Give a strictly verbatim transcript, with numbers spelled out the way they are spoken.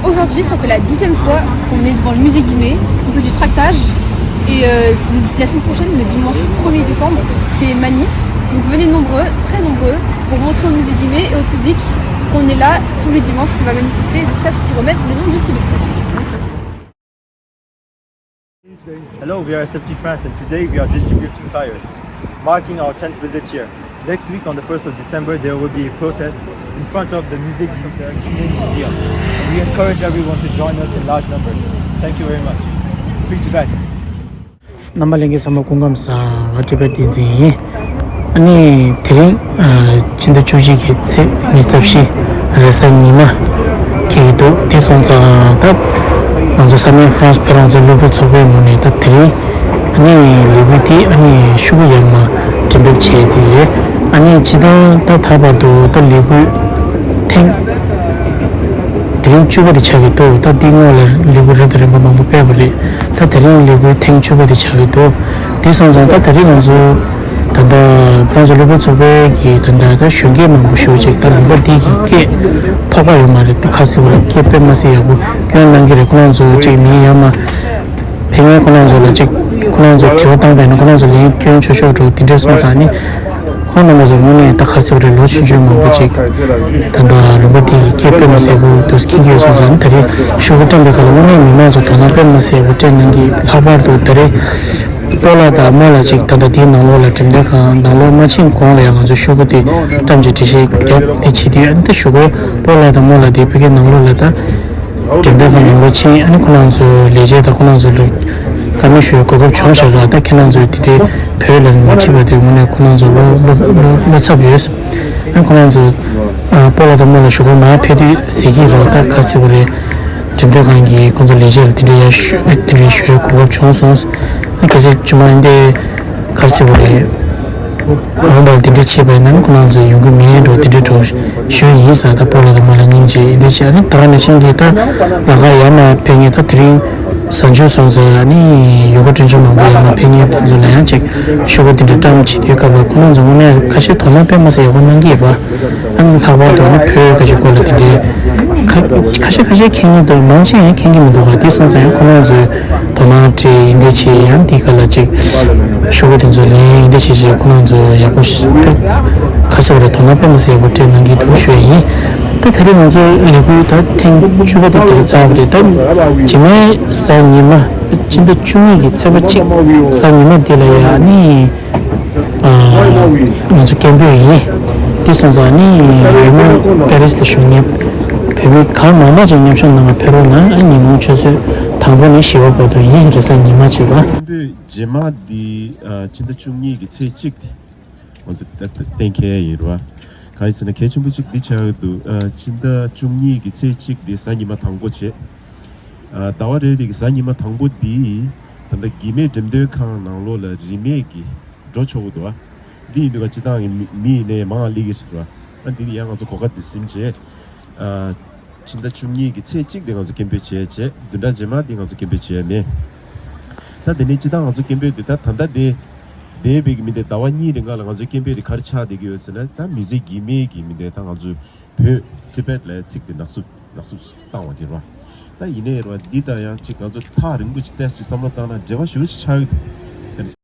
Aujourd'hui, ça fait la dixième fois qu'on est devant le musée Guimet. On fait du tractage. Et euh, la semaine prochaine, le dimanche premier décembre, c'est manif. Donc venez nombreux, très nombreux, pour montrer au musée Guimet et au public qu'on est là tous les dimanches, qu'on va manifester jusqu'à ce qu'ils remettent le nom du Tibet. Hello, we are S F T France and today we are distributing flyers, marking our tenth visit here. Next week on the first of December, there will be a protest in front of the Musée Guimet Museum. And we encourage everyone to join us in large numbers. Thank you very much. Free Tibet! རྣམ་པ་ལྷན་རྒྱས་ཚང་མ་སྐུ་ཁམས་བཟང་། ང་ཊི་བེཊ་བསྟན་འཛིན་ཡིན། ཨ་ནི་དེ་རིང་ཕྱི་ཟླ་བཅུ་གཅིག་གི་ཚེས་ཉི་ཤུ་རྩ་བཞི་རེས་གཟའ་ཉི་མ་འཁེལ་གྱི་འདུག་དེ་སོང་ཙང་ད་ང་ཚོ་ས་གནས་ཧྥ་རན་སི་བོད་རང་བཙན་སློབ་ཕྲུག་ཚོགས་པའི་ངོས་ནས་ད་དེ་རིང་ཨ་ནི་ལས་འགུལ་དེ་ཨ་ནི་ཤོག་གུ་ཡར་མར་འགྲེམས་སྤེལ་བྱས་ཏེ་ཡོད། ཨ་ནི་སྤྱིར་བཏང་ད་ད་བར་དུ་ད་ལས་འགུལ་ཐེངས་དེ་རིང་བཅུ་པ་དེ་ཆགས་ཀྱི་འདུག་ད་འདི་སྔོན་ལ་ལས་འགུལ་རབ་དང་རིམ་པ་མང་པོ་སྤེལ་བ་རེད། ད་དེ་རིང་ལས་འགུལ་ཐེངས་བཅུ་པ་དེ་ཆགས་ཀྱི་འདུག་དེ་སོང་ཙང་ད་དེ་རིང་ང་ཚོ་ད་ལྟ་ཁོང་ཚོ་སློབ་ཕྲུག་ཚོགས་པའི་གི་ད་ལྟ་ད་གཞོན་སྐྱེས་མང་པོ་ཞེ་པོ་ཅིག་ད་ལུང་པ་འདི་གི་སྐད་ཐོགས་པ་ཡོད་མ་རེད། ད་ག་ཚོད་བར་སྐད་དཔེ་མ་སྲིད་ཡག་པོ་སྐྱོན་གནང་གི་རེད། ཁོ་རང་ཚོ་ཅིག་མི་ཡར་མར་ཕེབས་མཁན་ཁོ་རང་ཚོ་ལ་ཅིག་ཁོ་རང་ཚོ་དྲི་བ་བཏང་པས་ན་ཁོ་རང་ཚོ་ལན་སྐྱོན་ཆོག་ཆོག་འགྲོ་དེ་འདྲས་སོང་ཙང་ནི། ཁོང་རྣམ་པ་ཚོ་དངོས་གནས་ད་ག་ཚོད་རེད། ལོ་ཆུང་ཆུང་མང་པོ་ཅིག་ད་ལྟ་ལུང་པ་འདི་གི་སྐད་དཔེ་མ་སྲིད་པོ་འདུག་སེ་མཁྱེན་གྱི་ཡོད་སོང་ཙང་ནི། ད་རེས་ཤོག་བུ་བཀྲམ་པའི་སྐབས་ལ་དངོས་གནས་མི་མང་ཚོ་དོ་སྣང་དཔེ་མ་སྲིད་པོ་སྤྲད་གནང་གི། ལྷག་པར་དུ་ད་རེས་སྤོ་ལགས་དང་རྨོ་ལགས་ཅིག་ད་ལྟ་འདིའི་ནང་ལོགས་ལ་འགྲེམས་སྟོན་ཁང་ནང་ལོགས་མ་ཕྱིན་གོང་ལ་ཡང་ང་ཚོ་ཤོག་བུ་དེ་བཀྲམ་གྱི་འགྲེལ་བཤད་རྒྱབ་དེ་བྱེད་དུས། ཨ་ནི་ད་ཞུ་སྒོ་སྤོ་ལགས་དང་རྨོ་ལགས་དེ་ཕ་གིའི་ནང་ལོགས་ལ་ད་འགྲེམས་སྟོན་ཁང་ནང་ལོགས་ཕྱིན། ཨ་ནི་ཁོ་རང་ཚོའི་ལས་བྱེད་དང་ཁོ་རང་ཚོ་ལ་བཀའ་མོལ་ཞུ་བའི་གོ་སྐབས་བྱུང་ཤག་ར། ད་ཁྱེད་རང་ཚོས་དེ་འདྲའི་བོད་ལ་མ་ཁྲིད་པ་དེ་དངོས་གནས་ཁོ་རང་ཚོ་བློ་བློ་བློ་བློ་འཚབ་ཡོད། ཨ་ཁོ་རང་ཚོ་ཨ་སྤོ་ལགས་དང་རྨོ་ལགས་ཞུ་སྒོ་མར་ཕེབས་དུས་ཟེར་གྱི་རེད། ད་ག་ཚོད་རེད། འགྲེམས་སྟོན་ཁང་གི་ཁོང་ཚོ་ལས་བྱེད་ལ་དེ་འདྲའི་ཡར་ཞུ་དེ་འདྲའི་ཞུ་བའི་གོ་སྐབས་བྱུང་སོང་། ཨ་གལ་སྲིད་ཅུང་མ་འདི་ག་ཚོད་རེད། འོང་བ་དེ་འདྲ་བྱས་པ་ཡིན་ན་ཁོ་རང་ཚོ་ཡོང་གི་མིན་འགྲོ་དེ་འདྲ་འགྲོ་ཞུ་ཡིན་ཟེར། ད་སྤོ་ལགས་དང་རྨོ་ལགས་གཉིས་ཀྱིས་འདི་བྱས། ཨ་ནི་ད་ག་ནང་བཞིན་གྱི་ད་ལམ་ཁ་ཡར་མར་ཕེབས་མཁན་ད་དེ་རིང་གཟའ་མཇུག་སོང་ཙང་ཨ་ནི་ཡུལ་སྐོར་སྤྲོ་འཆམ་མང་པོ་ཡར་མར་ཕེབས་མཁན་དེ་ཚོ་ལ་ཡང་ཅིག་ཤོག་བུ་དེ་འདྲ་བཀྲམ་བྱེད་དུས་སྐབས་ལ་ཁོ་རང་ཚོ་དངོས་གནས་ཁ་ཤས་དོ་སྣང་དཔེ་མ་སྲིད་ཡག་པོ་གནང་གི་ཡོད་པ། ཨ་ནི་ལྷག་པར་དུ་ཨ་ནི་བོད་སྐད་ཀྱི་སྐོར་ལ་དེ་འདྲའི་ཁ་ཁ་ཤས་ཁ་ཤས་མཁྱེན་གྱི་འདུག་མང་ཆེ་ཡང་མཁྱེན་གྱི་མི་འདུག་ག་དེ་སོང་ཙང་ཡང་ཁོ་རང་ཚོས་དོ་སྣང་སྤྲད་ཡིན་དེ་བྱས། ཡང་དེའི་སྐབས་ལ་ཅིག་ཤོག་བུ་དེ་ཚོ་ལེན་ཡིན་དེ་བྱས་བྱས་ཁོ་རང་ཚོ་ཡག་པོ་ཞིག་ཁ་གསབ་རེ་དོ་སྣང་དཔེ་མ་སྲིད་ཡག་པོ་སྤྲད་གནང་གི་འདུག་ཞུ་ཡ་ཡིན། ད་ད་རེས་ང་ཚོ་ལས་འགུལ་ད་ཐེངས་བཅུ་པ་དེ་དེ་རིང་ཚར་བ་རེད། ད་རྗེས་མའི་གཟའ་ཉི་མ་སྤྱི་ཟླ་བཅུ་གཉིས་ཀྱི་ཚེས་པ་གཅིག་གཟའ་ཉི་མ་འདི་ལ་ཡ་ནི། ང་ཚོ་སྐད་འབོད་ཡིན། དེ་སོང་ཙང་ནི་ཡུལ་དམག་པེ་རིས་ལ་བཞུགས་མཁན་བོད་མི་གང་མང་མང་ཅིག་མཉམ་ཞུགས་གནང་བ་ཕེབས་རོགས་གནང་། ཨ་ཉིན་མོ་ཆུ་ཚོད་དང་པོ་ནས་བཞི་པ་བར་དུ་ཡིན། རེས་གཟའ་ཉི་མ་བྱས་པ། སྐད་འབོད་རྗེས་མ་འདི་ཕྱི་ཟླ་བཅུ་གཉིས་ཀྱི་ཚེས་གཅིག་དེ་ང་ཚོ་གཏན་འཁེལ་ཡིན་ར། གང་ཡིན་ཟེར་ན་གལ་ཆེན་པོ་གཅིག་འདི་ཆགས་ཀྱི་འདུག་ཕྱི་ཟླ་བཅུ་གཉིས་ཀྱི་ཚེས་གཅིག་འདི་གཟའ་ཉི་མ་དང་པོ་བྱས། ཟླ་བ་རེ་རེ་གི་གཟའ་ཉི་མ་དང་པོ་འདི་ད་ལྟ་གི་མེད་འགྲེམས་སྟོན་ཁང་ནང་ལོགས་ལ་རིན་མེད་ཀྱི་འགྲོ་ཆོག་གི་འདུག་བ། འདི་ཡིན་དུས་ཀ་སྤྱི་བཏང་གི་མི་མི་ཡིན་ནའི་མང་ལི་གི་རེད་བ། ཨ་འདི་ནི་ཡང་ང་ཚོ་གོ་སྐབས་འདི་ཟིན་བྱས། ཕྱི་ཟླ་བཅུ་གཉིས་ཀྱི་ཚེས་གཅིག་དེ་ང་ཚོ་སྐད་འབོད་བྱས་བྱས། བདུན་ཕྲག་རྗེས་མ་དེ་ང་ཚོ་སྐད་འབོད་བྱས་མེད། ད་དེ་ནས་སྤྱི་བཏང་ང་ཚོ་སྐད་འབོད་དེ་ད་ད་ལྟ་དེ་འདས་པའི་གི་མི་དེ་ཟླ་བ་གཉིས་རིང་ག་ལ་ང་ཚོའི་སྐད་འབོད་དེ་ག་རེ་ཆགས་བསྡད་ཀྱི་ཡོད་ཟེར་ན། ད་མི་ཚེ་གི་མེད་ཀྱི་མི་དེ་ད་ང་ཚོ་བོད་ཊི་བེཊ་ལ་ཚིག་དེ་ནག་བསུབ་ནག་བསུབ་བཏང་བ་དེ་རེད་བ། ད་ཡིན་ནའི་རེད་བ། འདི་ད་ཡང་ཅིག་ང་ཚོ་ཐག་རིང་པོ་ཅིག་བལྟས་ཅིག་བསམ་བློ་བཏང་ན་འབྲེལ་བ་ཞེ་པོ་ཅིག་ཆགས་ཀྱི་འདུག